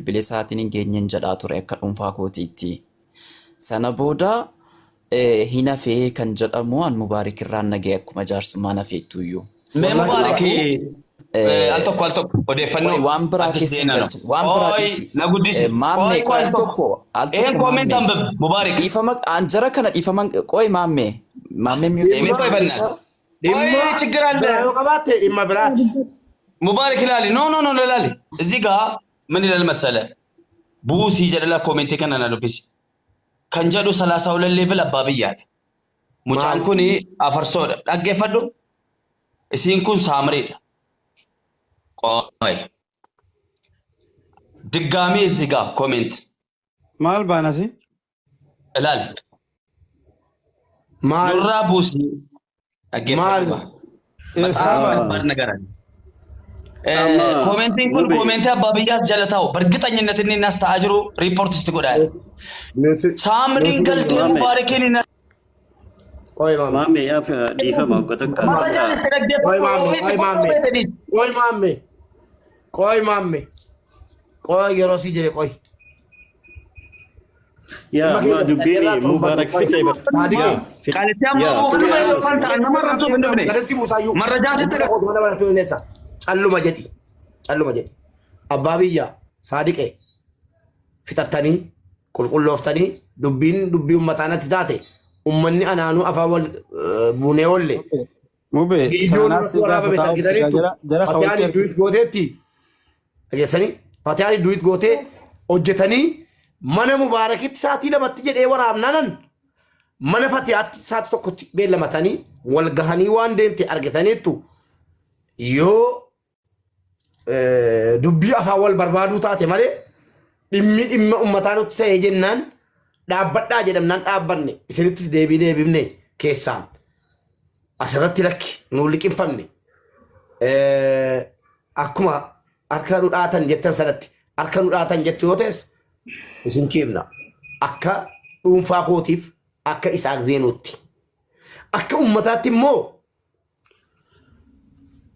bilbilee sa'aatiin hin geenyen jedhaa ture akka dhuunfaa kootiitti. Sana booda hin hafee kan jedhamu an Mubaarik irraan naga'e akkuma jaarsummaan hafeettuyyuu. Mee Wallahi Mubaarik kanaafuu al tokko al tokko qoy odeeffannoo waan biraa addis keessa hin deena no. galchine waan biraa Qoy dhiisi. na guddisi. Maammee Qoy qoy qoy al al tokko. tokko al Een tokko comment maammee anbab Mubaarik. dhiifama an jara kana dhiifama qoy maammee maammee mute Deemee qoy gochuun bannaan. isaa Qoy Dhimma ችግር አለ biraa yoo qabaatte dhimma biraati. ሙባረክ ይላል። ኖ ኖ ኖ ይላል። እዚህ ጋ ምን ይላል መሰለ ቡሲ ጀደላ ኮሜንቴ ከነና ዱቢሲ kan jedhu salaasaa olallee fila abbaa biyyaadha. Mucaan Maal? kun afarsoodha. Dhaggeeffadhu. Isiin kun saamriidha. Qoy. Diggaamii እዚህ ጋ ኮሜንት Maal baanasi? ilaali. Maal? Nurraa buusii Maal? dhaggeeffadhu. በጣም Eessaa baana? ከባድ ነገር አለ። Amma ኮሜንቲን kun mube ኮሜንት abbaa biyyaas jala taa'u በእርግጠኝነት inni nas ta'aa jiru riippoorti itti godhaa Nuti Saamriin nuti galtee maame mubaarakiin hin qoy maame. maame yaa dhiifama wagga takka Qoy marajaan itti dhaggeeffadhu maame. ofiitti Qoy qophoo maame. beetanii. Qoy maame. Qoy maame. Qoy yeroo si jedhe qoy. yaa Dhimma amma keenya dubbiin irraa torban mubaarak qoy. fixee bar Saadiqee. yaa Qaalitti amma yaa waqtuma xumii yeroo kan ta'an nama irrattuu hin dhufne. Gadan si buusaayyuu. Marajaan sitti Bilbila kootu mana barachuu dandeessa. Calluma jedhi. Calluma jedhi. Abbaa biyyaa saadiqee fixattanii qulqullooftanii dubbiin dubbii uummataa natti taate uummanni anaanuu afaan wal buunee oolle. Mube Viidiyoon sanaas irratti si waraabame gaafataa obsi gaa argitaniittu jara jara Fatiyaan walitti ergu. duwit gooteetti dhageessanii Fatiyaan duwit gootee hojjetanii mana Mubaarakitti sa'aatii lamatti jedhee waraabnaanan mana Fatiyaatti sa'aatii tokkotti beellamatanii wal gahanii waan deemte argitaniittu yoo dubbii afaan wal barbaaduu taate malee dhimmi dhimma uummataa nutti ta'e jennaan dhaabbadhaa jedhamnaan dhaabbanne isinittis deebii deebifne keessaan asirratti lakki nuu liqimfamne akkuma harka nu dhaatan jettan sanatti harka nu dhaatan jettu yoo ta'es isin kiibna akka dhuunfaa kootiif akka Isaaq Zeenuutti akka ummataatti immoo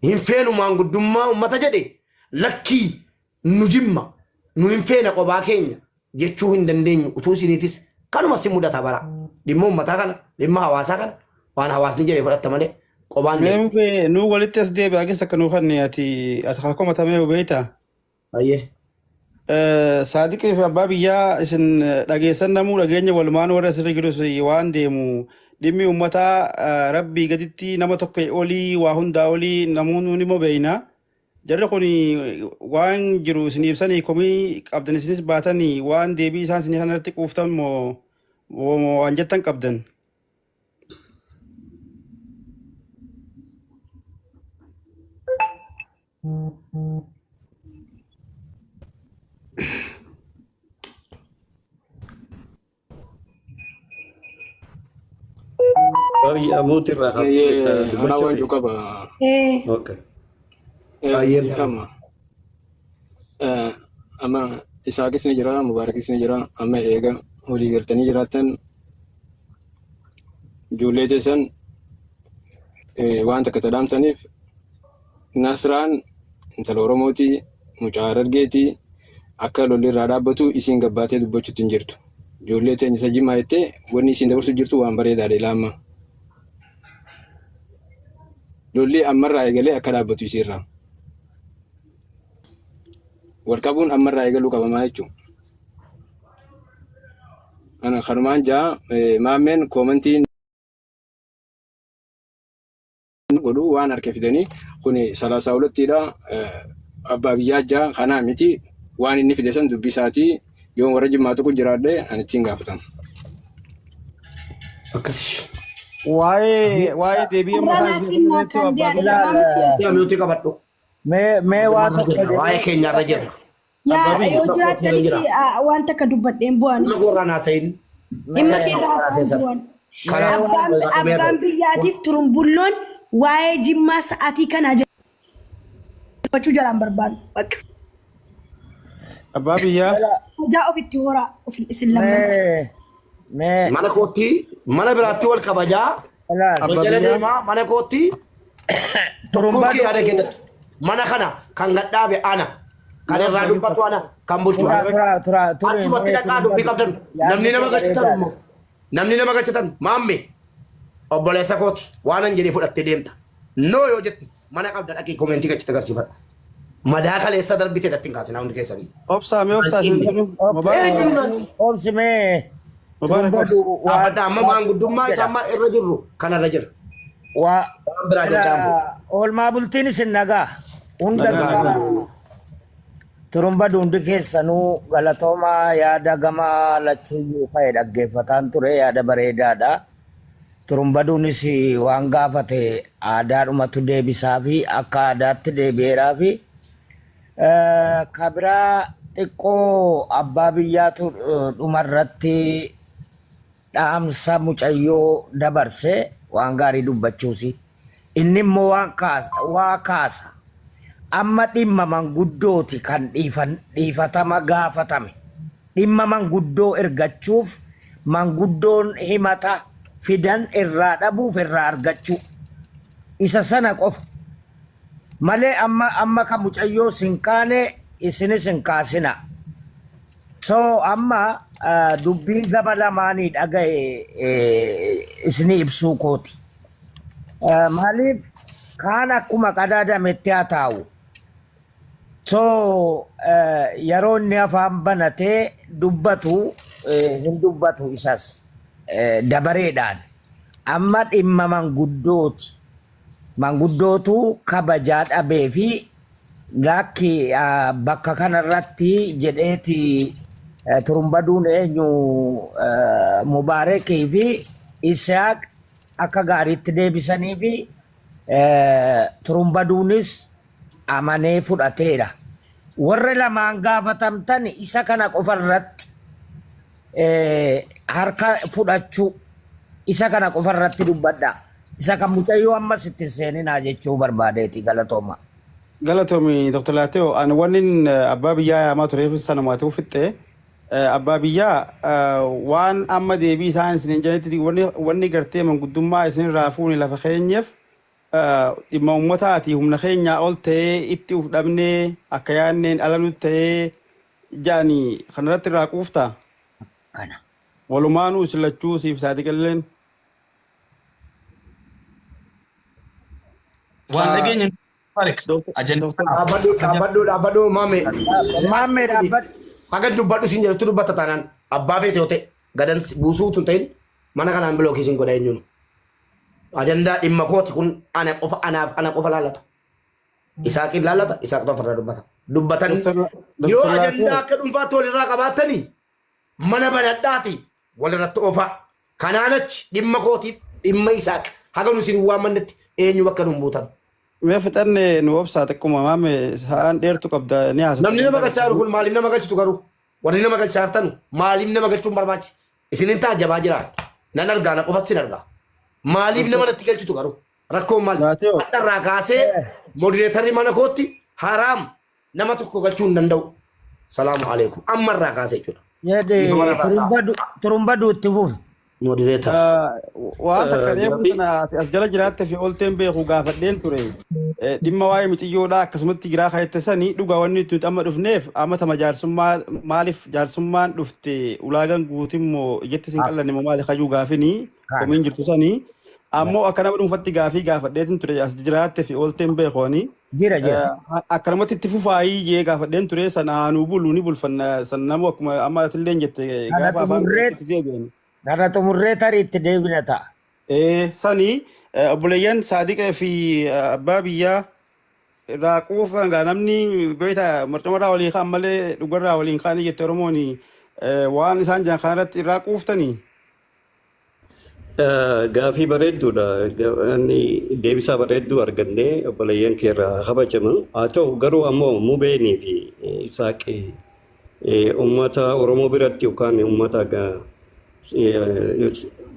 hin feenu maanguddummaa ummata jedhe lakkii nu jimma nu hin feena qobaa keenya jechuu hin dandeenyu utuu isiniitis kanuma si mudata bara dhimma ummataa kana dhimma hawaasaa kana waan hawaasni jedhe fudhatta malee qobaan Mee deema. mube nuu walitti as deebi'a keessa akka nuu kanne ati ati haa komatamee beektaa? Ayyee. Saadiqii fi abbaa biyyaa isin dhageessan namuu dhageenya walumaan warra asirra jirus waan deemu dhimmi uummataa rabbii gaditti nama tokko olii waa hundaa olii namoonni ni beeyna. Jarri kun waan jiru isin ibsanii komii qabdan isinis baatanii waan deebii isaan isin kanarratti quuftan moo waan jettan qabdan. Baay'ee amooti irraa kaftee jirta Anaa dubbachuu waan fi. jiru qaba. Okay. Baay'ee Dhiifama. Amma Isaaqis ni jira, Mubaarakis ni jira. Amma eega walii galtanii jiraattan ijoollee teessan waan takka tadhaamtaniif Nasraan intala Oromooti, mucaa Harargeeti. Akka lolli irraa dhaabbatu isiin gabbaatee dubbachuutti hin jirtu. Ijoollee teenya isa jimaa jettee wanni isiin dabarsu jirtu waan bareedaadha ilaamma. Lolli ammarraa eegalee akka dhaabbatu isiirraa. Wal qabuun ammarraa eegaluu qabamaa jechuudha. Ana kanumaan jaa maammeen koomantiin godhu waan harka fidanii kuni salaasaa olattiidha abbaa biyyaa jaa kanaa miti waan inni fide san dubbii isaatii yoo warra jimmaa tokko jiraadhe ani ittiin gaafatama. Akkasi. Waa'ee waa'ee deebii amma Irraa isaan naa isin kennaa kennetti kan abbaa jedhe biyyaa. Ilaal maamichi Si'a miyuutii qabadhu. mee mee waa Irra tokko jirra. Waa'ee jedhee keenya irra jirra. Yaa Abbaa biyya. yoo Dhimma kootii irra jiraattanis jira. waan takka dubbadheen Dhimma bu'aanis koorraa naa ta'in. dhimma mee kee Karaa haasa'an seesan. bu'an. mee Kanaaf waan Abbaan dhumeerra. abbaan biyyaatiif turumbulloon waa'ee jimmaa sa'aatii kanaa dubbachuu jalaan barbaadu. Bakka Abbaa biyyaa. hojaa ofitti horaa of isin lamman. mee mee Mana kootti mana biraatti wal kabajaa. ilaal Wal Abbaa jala biyyaa. deemaa mana kootti tokkoon turumbaa kee yaada kennatu. Mana kana kan gadhaabe ana. Kan Mee irraa obsa dubbatu ana kan bulchu Tura ana. tura tura ture Achumatti mee dhaqaa dubbii turumbadu. qabdan. Namni Yaadni nama kee galchitan bareedaadha. immoo. Namni nama galchitan maamme obboleessa kooti waan an jedhee fudhattee deemta. Noo yoo jette mana qabda dhaqii koomeentii galchite agarsiifadha. Madaa kaleessa darbite datti hin kaasinaa hundi keessanii. Obsaa mee obsaa isin Hin dhabu. Okay. Mubaarak Eenyuun naan Obsi mee Mubaarak turumbadu obsi. waan dhaabbadha amma waan maanguddummaa isaa jedha. amma irra jirru kanarra jira. Waa Waan biraa danda'amu. oolmaa bultiin isin nagaa. Hunda Nagaa dura nagaa. turumbadu hundi keessanuu galatoomaa yaada gama lachuuyyuu ka'e dhaggeeffataan ture yaada bareedaadha. Turumbaduunis waan gaafate aadaadhumatu deebisaa fi akka aadaatti deebi'eeraa fi kabiraa xiqqoo abbaa biyyaatu dhumarratti dhaamsa mucayyoo dabarse waan gaarii dubbachuusi. Inni immoo waan kaasa, waa kaasa. Amma dhimma manguddooti kan dhiifatama gaafatame. Dhimma manguddoo ergachuuf manguddoon himata fidan irraa dhabuuf irraa argachuu. Isa sana qofa. Malee amma amma kan mucayyoo sin kaane isinis hin kaasina. So amma dubbiin gama lamaanii dhaga'e isinii ibsuu kooti. Maaliif kaan akkuma qadaadametti haa taa'u. So yeroo inni afaan banatee dubbatu hin dubbatu isas dabareedhaan. Amma dhimma manguddooti. Manguddootu kabajaa dhabee fi lakki bakka kanarratti jedheeti turumbaduun eenyu Mubaarekii fi Isaaq akka gaariitti deebisanii fi turumbaduunis amanee fudhateera. Warri lamaan gaafatamtan isa kana qofa irratti harka fudhachuu isa kana qofa irratti dubbadha. Isa kan mucayyoo ammas itti hin seeninaa jechuu barbaadeeti galatooma. Galatoomi Dr. Laateo ani wannin abbaa biyyaa yaamaa tureef sanumaatu fixxe. Abbaa biyyaa waan amma deebii isaan isin jedhanitti wanni gartee manguddummaa isin irraa fuune lafa keenyeef dhimma uummataati humna keenyaa ol ta'ee itti uf dhabnee akka yaadneen ala nutti ta'ee jaani kanarratti irraa quuftaa. Kana. Walumaanuu isin lachuu siif saadiqilleen. Waan dhageenya Mubaarak. Dr. Ajandaa. Dhaabbadhu dhaabbadhu dhaabbadhu maame. Maammee dhaabbadhu. Haga dubbadhu siin jedhutti dubbatta taanaan abbaa feete yoo ta'e gadan buusuu tun ta'in mana kanaan bilookii siin godha eenyuun. Ajandaa dhimma kooti kun ana qofa anaaf ana qofa laallata. Isaaqiin laallata Isaaq qofa irraa dubbata. Dubbatan Dr. yoo Dr. ajandaa Laateo akka dhuunfaatti walirraa qabaattanii mana banadhaati walirratti oofaa. Kanaan achi dhimma kootiif dhimma Isaaq haga nu isin waammannetti eenyu bakka nu hin buutan. Mee fixanne nu obsaa xiqquma maame sa'aan dheertu qabda ni haasofta Namni nama ajandaa galchaa jiru qabdu. kun maaliif nama galchitu garuu? Warri nama galchaa jirtan maaliif nama galchuun barbaachise? Isinin taajjabaa jira. Nan argaa na qofatti sin argaa. Maaliif nama Dr. natti galchitu garuu? Rakkoon maali? Laateo Hadharraa kaasee moodireetarri mana kootti haraam nama tokko galchuu hin danda'u. Salaamu alaikum. Ammarraa kaasee jechuudha. Jedhe Dhiifama narraa ta'a. turumbadu itti fufi. Moodireetar. Waan takka reefu Gaaffii tana ati as jala jiraatte fi olteen beeku gaafadheen ture. Dhimma waa'ee miciyyoodhaa akkasumatti giraa kaayette sanii dhugaa wanni nuti amma dhufneef amma tama jaarsummaa maaliif jaarsummaan dhufte ulaagaan guutimmoo ijatti sin qallanne moo maali kajuu gaafinii Kana. komiin jirtu sanii ammoo akka nama dhuunfatti gaafii gaafadheetin ture as jiraatte fi olteen beeku ani. Jira jira. Akkanumatti itti fufaayii jee gaafadheen ture sana aanuu bulu ni bulfanna san namu akkuma amma atilleen jette Kana gaafa afaan xumurree itti deebi'an. kana xumurree tarii itti deebina ta'a. Sani obboleeyyan Saadiqee fi abbaa biyyaa irraa quufan gaa namni beektaa marcumarraa walii ka'an malee dhugarraa waliin ka'anii jette Oromoon waan isaan jiran kanarratti irraa quuftanii. Gaafii bareedduudha. Inni deebisaa bareedduu argannee obboleeyyan kee irraa kabajaman. Haa ta'u garuu ammoo Mubeenii fi Isaaqi uummata Oromoo biratti yookaan uummata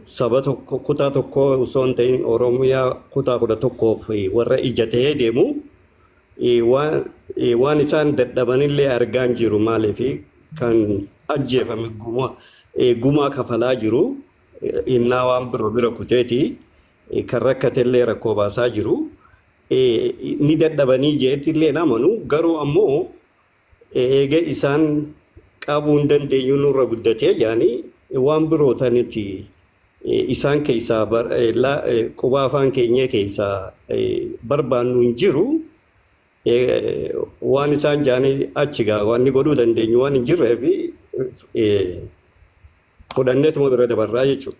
saba tokko kutaa tokko osoo hin ta'in Oromiyaa kutaa 11 fi warra ijatee deemu waan isaan dadhabanillee argaa hin jiru maaliif kan ajjeefame gumaa kafalaa jiru innaa waan biroo bira kuteeti kan rakkatellee rakkoo baasaa jiru ni dadhabanii jeetillee namanu garuu ammoo Eega isaan qabuu hin dandeenyu nurra guddatee jedhanii waan biroo taniti isaan keessaa quba afaan keenya keessaa barbaannu hin jiru. Waan isaan jedhanii achi gaa waan godhuu dandeenyu waan hin jirree fi fudhanneetuma bira dabarraa jechuudha.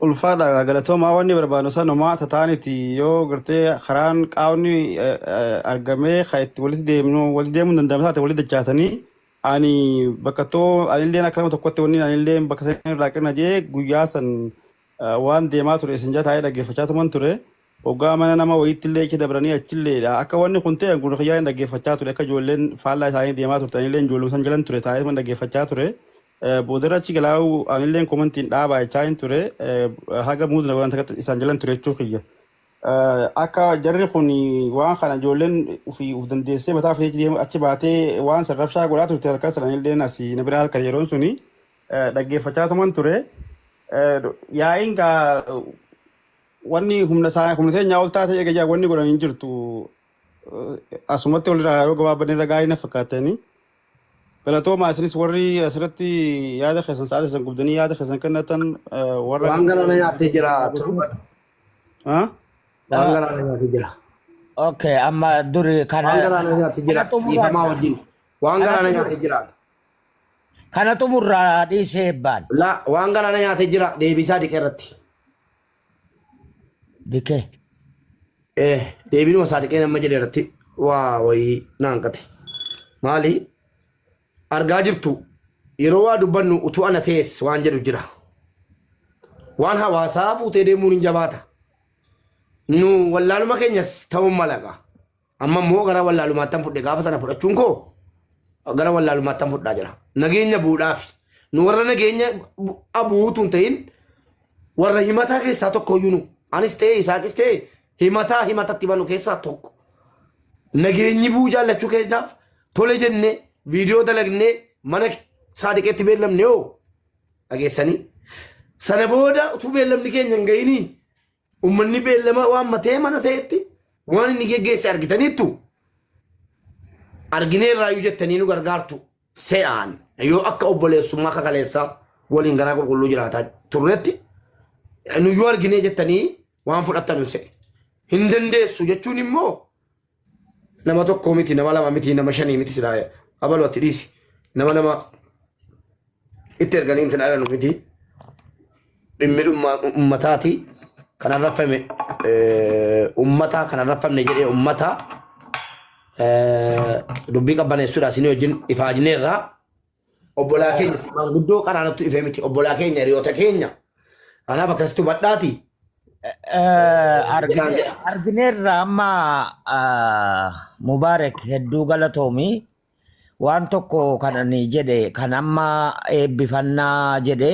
Ulfaadha galatoomaa wanni barbaadnu sanumaa tataaniti yoo gartee karaan qaamni argamee kan itti walitti deemnu walitti deemuu hin danda'amne taate walitti dachaatanii ani bakka too anilleen akka nama tokkotti wanni anilleen bakka san irraa qirna jee guyyaa san waan deemaa ture isin jala taa'ee dhaggeeffachaa tuman ture. Hoggaa mana nama wayiitti illee achi dabranii achilleedha. Akka wanni kun ta'e gurra kiyyaa hin dhaggeeffachaa ture. Akka ijoolleen faallaa isaanii deemaa turte anillee ijoolluma san jalan ture taa'ee tuman dhaggeeffachaa ture. Boodarra achi galaa'uu anilleen komantiin dhaabaa jechaa hin ture. Haga muuzna godhan takka isaan jalan ture jechuu kiyya. Akka jarri kun waan kana ijoolleen ofii of dandeessee mataa ofii achi deemu achi baatee waan san rabshaa godhaa turte halkan sana anilleen asii na bira halkan yeroon suni dhaggeeffachaa tuman ture. Yaa'iin gaa wanni humna isaa humna teenyaa ol taate eega jaa wanni godhan hin jirtu. Asumatti walirraa yoo gabaabbanne irra gaarii na fakkaatanii. Galatoomaa isinis warri asirratti yaada keessan sa'aatii keessan gubdanii yaada keessan kennatan warra Waan galaana nyaatee jira turban. Ha? Waan galaana nyaatee jira. Okay, amma duri kana Waan galaana nyaatee jira. kana xumuraan Dhiifamaa wajjin. Waan kana galaana xumur nyaatee jira. kana xumurraa dhiisee eebbaan. La waan galaana nyaatee jira deebisaa diqee irratti. Dikee. Eh deebiinuma isaa diqee nama jedhe irratti waa wayii naan qate. Maali argaa jirtu yeroo waa dubbannu utuu ana tees waan jedhu jira. Waan hawaasaa fuutee deemuun hin jabaata. Nu wallaaluma keenyas ta'uun malaqa. Amma immoo gara wallaalumaattan fudhe gaafa sana fudhachuun koo gara wallaalumaattan fudhaa jira. Nageenya buudhaafi. Nu warra nageenya abuutu hin ta'in warra himataa keessaa tokko iyyuu nu. Anis ta'e Isaaqis ta'e himataa himatatti banu keessaa tokko. Nageenyi bu'uu jaallachuu keenyaaf tole jennee viidiyoo dalagnee mana saadiqeetti beellamne hoo dhageessanii. Sana booda utuu beellamni keenya hin ga'inii Uummanni beellama waammatee mana ta'etti waan inni geggeesse argitaniittu argineerraayyuu jettanii nu gargaartu se'aan yoo akka obboleessummaa kakaleessaa waliin garaa qulqulluu jiraataa turretti nuyyuu arginee jettanii waan fudhattan hin se'e. Hin dandeessu jechuun immoo nama tokko miti nama lama miti nama shanii miti silaa abalu ati dhiisi nama nama itti erganii intin dhalanu miti dhimmi dhumma ummataati kan arrabfame ummataa kan arrabfamne jedhee ummataa dubbii qabbaneessuudha isinii wajjin ifaajneerra obbolaa keenya maanguddoo qaraa nutti dhufee miti obbolaa keenya hiriyoota keenya kanaaf akkasitti hubadhaati jedhaan jedha. Argineerra amma Mubaarak hedduu galatoomi. Waan tokko kan ani jedhe kan amma eebbifannaa jedhe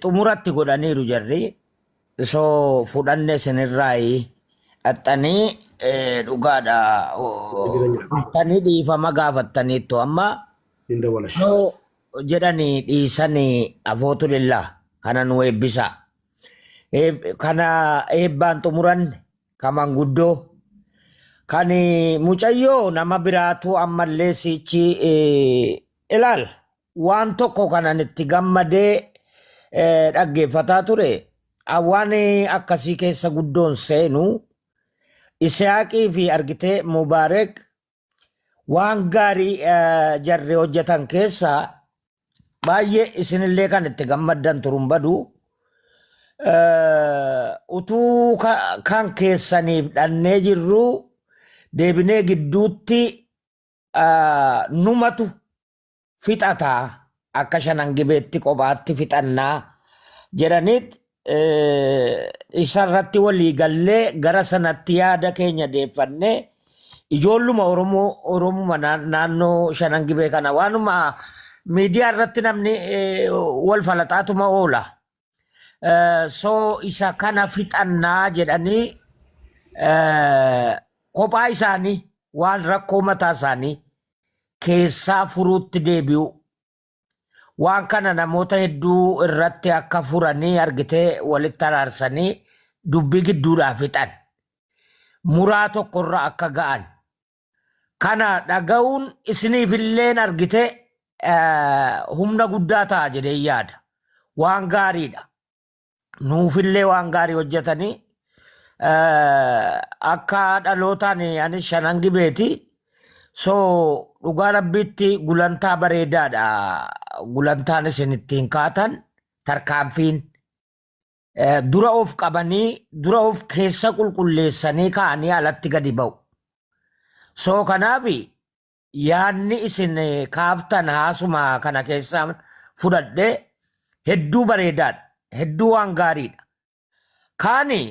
xumuratti godhaniiru jarri. So fudhanne isinirraayi dhaxxanii dhugaadha dhuftanii dhiifama gaafattaniittu amma Hin dawwalash. so jedhanii dhiisanii afootu lillaa kana nu eebbisaa. Kana eebbaan xumuran ka manguddoo kan mucayyoo nama biraatu ammallee sichi ilaal waan tokko kanan itti gammadee dhaggeeffataa ture waan akkasii keessa guddoon seenu Isihaaqii fi argitee Mubaareek waan gaarii jarri hojjetan keessaa baay'ee isinillee kan itti gammaddan turun badu utuu kan keessaniif dhannee jirru deebinee gidduutti numatu fixata akka shanan gibeetti kophaatti fixannaa jedhaniit isarratti walii gallee gara sanatti yaada keenya deeffannee ijoolluma Oromoo Oromuma naannoo shanan gibee kana waanuma miidiyaa irratti namni wal falaxaatuma oola. So isa kana fixannaa jedhanii kophaa isaanii waan rakkoo mataa isaanii keessaa furuutti deebi'u. Waan kana namoota hedduu irratti akka furanii argitee walitti araarsanii dubbii gidduudhaa fixan. muraa tokkorra akka ga'an. Kana dhaga'uun isiniifilleen argite humna guddaa ta'a jedhee yaada. Waan gaariidha. Nuufillee waan gaarii hojjetanii akka dhalootaan anis shanan gibeeti. So dhugaa rabbiitti gulantaa bareedaadha. Gulantaan isin ittiin kaatan tarkaanfiin dura of qabanii dura of keessa qulqulleessanii ka'anii alatti gadi ba'u. So kanaaf yaadni isin kaaftan haasuma kana keessaa fudhadhe hedduu bareedaadha. Hedduu waan gaariidha. Kaani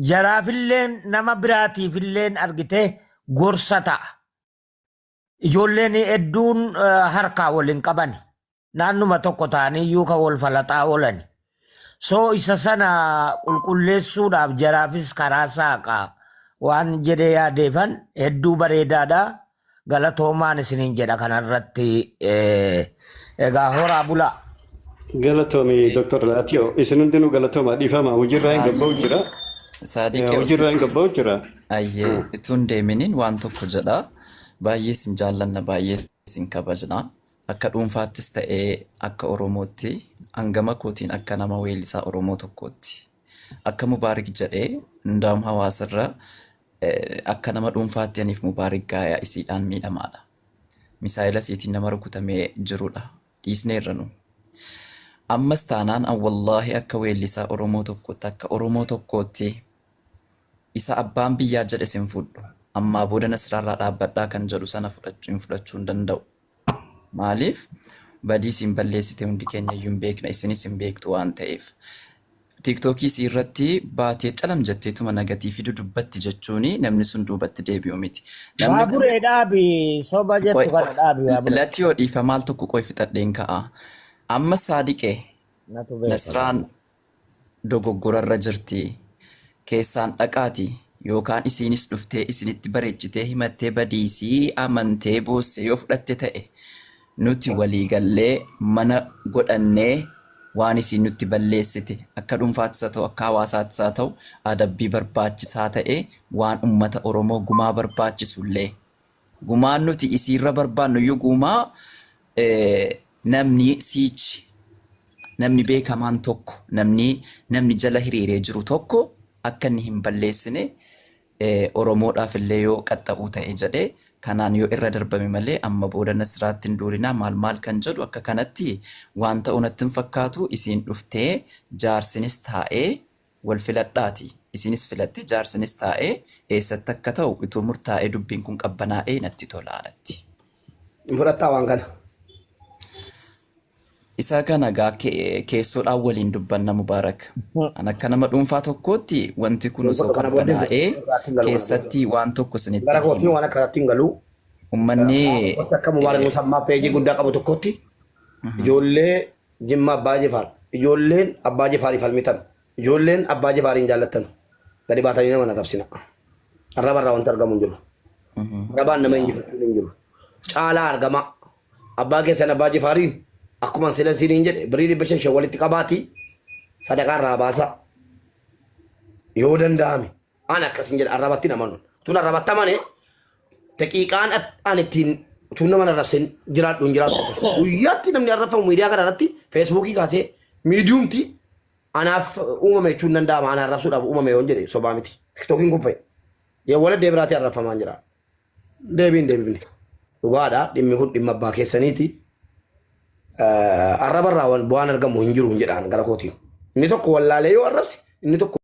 jaraafilleen nama biraatiifilleen argite gorsa ta'a. Ijoolleen hedduun harkaa wal hin qabani. Naannuma tokko ta'anii iyyuu kan wal falaxaa oolani. So isa sana qulqulleessuudhaaf jaraafis karaa saaqa waan jedhee yaadeefan hedduu bareedaadha. Galatoomaan isiniin jedha kanarratti egaa horaa bulaa. Galatoomi Dr. Laatiyoo isin hundinuu galatooma dhiifama hojiirraa hin gabba'u jira. Saadiqee Hojiirraa hin gabba'u jira. Ayyee utuu hin deeminiin waan tokko jedha. Baay'ee isin jaallanna baay'ee isin kabajna. Akka dhuunfaattis ta'ee akka Oromootti hangama kootiin akka nama weellisaa Oromoo tokkootti. Akka Mubaarik jedhee hundaa'um hawaasarra akka nama dhuunfaatti aniif Mubaarik gaayaa isiidhaan miidhamaadha. Misaa'ila isiitiin nama rukutamee jirudha. Dhiisneerra nu. Ammas taanaan an wallaahi akka weellisaa Oromoo tokkootti akka Oromoo tokkootti isa abbaan biyyaa jedhe sin fudhu. Ammaa booda Nasraarraa dhaabbadhaa kan jedhu sana fudhachuu hin fudhachuu hin danda'u. Maaliif badii isin balleessite hundi keenya iyyuu hin beekna isinis hin beektu waan ta'eef. Tiiktookii isii irratti baatee calam jetteetuma nagatii fidu dubbatti jechuun namni sun duubatti deebi'u miti. Namni kun Baaburee dhaabi soba jettu qoy kana dhaabi baaburee. lati yoo dhiifa maal tokko qoy fixadheen ka'a. Amma Saadiqee Natu beeka. Nasraan dogoggorarra jirti. Keessaan dhaqaati yookaan isiinis dhuftee isinitti bareechitee himattee badiisii amantee boossee yoo fudhatte ta'e nuti walii gallee mana godhannee waan isiin nutti balleessite akka dhuunfaattis haa ta'u akka hawaasaattis haa ta'u adabbii barbaachisaa ta'e waan ummata Oromoo gumaa barbaachisullee gumaan nuti isiirra barbaannu iyyuu gumaa namni siichi namni beekamaan tokko namni namni jala hiriiree jiru tokko akka inni hin balleessine Oromoodhaaf illee yoo qaxxa'uu ta'e jedhee kanaan yoo irra darbame malee amma booda Nasraatti hin duulinaa maal maal kan jedhu akka kanatti waan ta'u natti hin fakkaatu isiin dhuftee jaarsinis taa'ee wal filadhaati isinis filattee jaarsinis taa'ee eessatti akka ta'u utuu murtaa'ee dubbiin kun qabbanaa'ee natti tolaa natti. Hin fudhattaa waan kana. Isa kana gaa keessoodhaan waliin dubbanna Mubaarak. An akka nama dhuunfaa tokkootti wanti kun osoo Kana booddee qabbanaa'ee irratti hin galu kana booddee. keessatti waan tokko isinitti Gara kootiin himu. waan akkasitti hin galu. Uummanni Wanti akka Mubaarak Musammaa peejii guddaa qabu tokkotti ijoollee Jimma Abbaa Jifaar ijoolleen Abbaa Jifaarii falmitan ijoolleen Abbaa Jifaariin jaallattan gadi baatanii nama hin arrabsina. Arraba irraa wanti argamu hin jiru. Arrabaan nama injifachuun hin jiru. Caalaa argamaa. Abbaa keessan Abbaa Jifaariin akkuma sila isiniin jedhe birrii 500 walitti qabaatii sadaqaa irraa baasaa. Yoo danda'ame an akkasin jedha arrabatti hin amanu. Tun arrabatti amane daqiiqaan an ittiin tun nama arrabseen jiraadhu hin jiraatu. Guyyaatti namni arrabfamu miidiyaa kana irratti feesbuukii kaasee miidiyumti anaaf uumame jechuun danda'ama. Ana arrabsuudhaaf uumame yoon jedhe sobaa miti. Tiktookiin kun fa'i. Yoo wala deebiraatii arrabfamaan jira. Deebiin deebifne. Dhugaadha dhimmi kun dhimma abbaa keessaniiti. Arraba irraa bu'aan argamu hin jiru hin jedhaan gara kootiin. Inni tokko wallaalee yoo arrabse inni tokko